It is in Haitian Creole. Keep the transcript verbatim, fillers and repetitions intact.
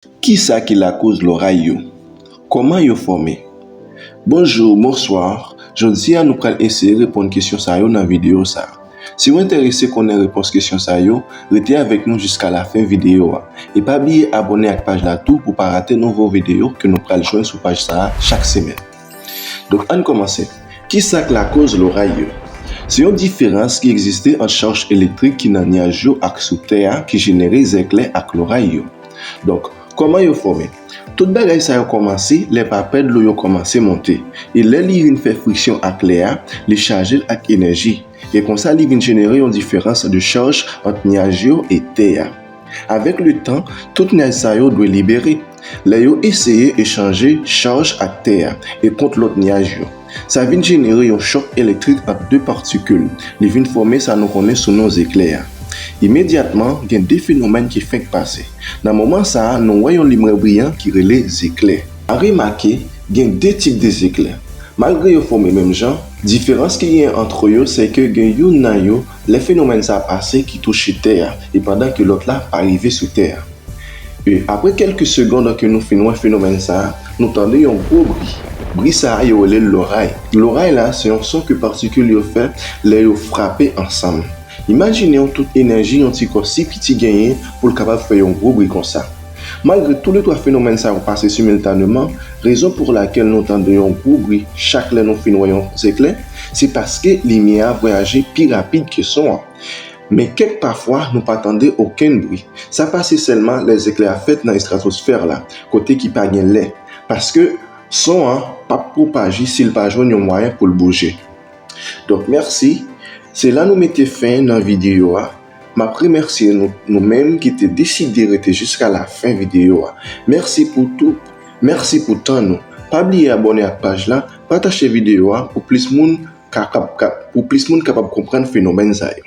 Kisa ki lakoz loray yo? Kòman yo fòme? Bonjou, bonswa. Jodi a nou pral eseye reponn kesyon sa yo nan videyo sa a. Si w enterese konnen repons kesyon sa yo, rete avèk nou jiska lafen videyo a. E pa bliye abòne ak paj la tou pou pa rate nouvo videyo ke nou pral jwenn sou paj sa a chak semèn. Donk, ann kòmanse. Kisa k lakoz loray yo? Se yon diferans ki egziste ant chaj elektrik ki nan nyaj yo ak sou tè a ki jenere zèklè ak loray yo. Donk, kòman yo fòme? Tout bagay sa yo kòmanse lè vapè dlo yo kòmanse monte, e lè li vin fè friksyon ak lè a, li chaje l ak enèji, e konsa li vin jenere yon diferans de chaj ant nyaj yo e tè a. Avèk letan, tout nyaj sa yo dwe libere. Lè yo eseye echanje chaj ak tè a e kont lòt nyaj yo, sa vin jenere yon chòk elektrik ant de patikil. Li vin fòme sa nou konnen sou non zeklè a. Imedyatman, gen de fenomèn ki fenk pase. Nan moman sa a, nou wè yon limyè briyan ki rele zeklè. A remake, gen de tip de zeklè. Malgre yo fòme menm jan, diferans ki genyen ant yo se ke gen youn nan yo, lè fenomèn sa a pase, ki touche tè a, e pandan ke lòt la pa rive sou tè a. E apre kèlke segonn ke nou fin wè fenomèn sa a, nou tande yon gwo bri. Bri sa a yo rele l loray. Loray la se yon son ke patikil yo fè lè yo frape ansanm. Imajine w tout enèji yon ti kò si piti genyen pou l kapab fè yon gwo bri konsa. Malgre toulètwa fenomèn sa yo pase similtaneman, rezon pou lakèl nou tande yon gwo bri chak lè nou fin wè yon zeklè, se paske limyè a vwayaje pi rapid ke son an. Men kèk pafwa, nou pa tande okenn bri. Sa pase sèlman lè zeklè a fèt nan estratosfè la, kote ki pa gen lè. Paske son an p ap pwopaje si l pa jwenn yon mwayen pou l bouje. Donk, mèsi. Se la nou mete fen nan videyo a. M ap remèsye nou, nou menm ki te deside rete jiska lafen videyo a. Mèsi pou tou. Mèsi pou tan nou. Pa bliye abòne ak paj la, pataje videyo a pou plis moun ka, ka, ka, pou plis moun kapab konprann fenomèn sa yo.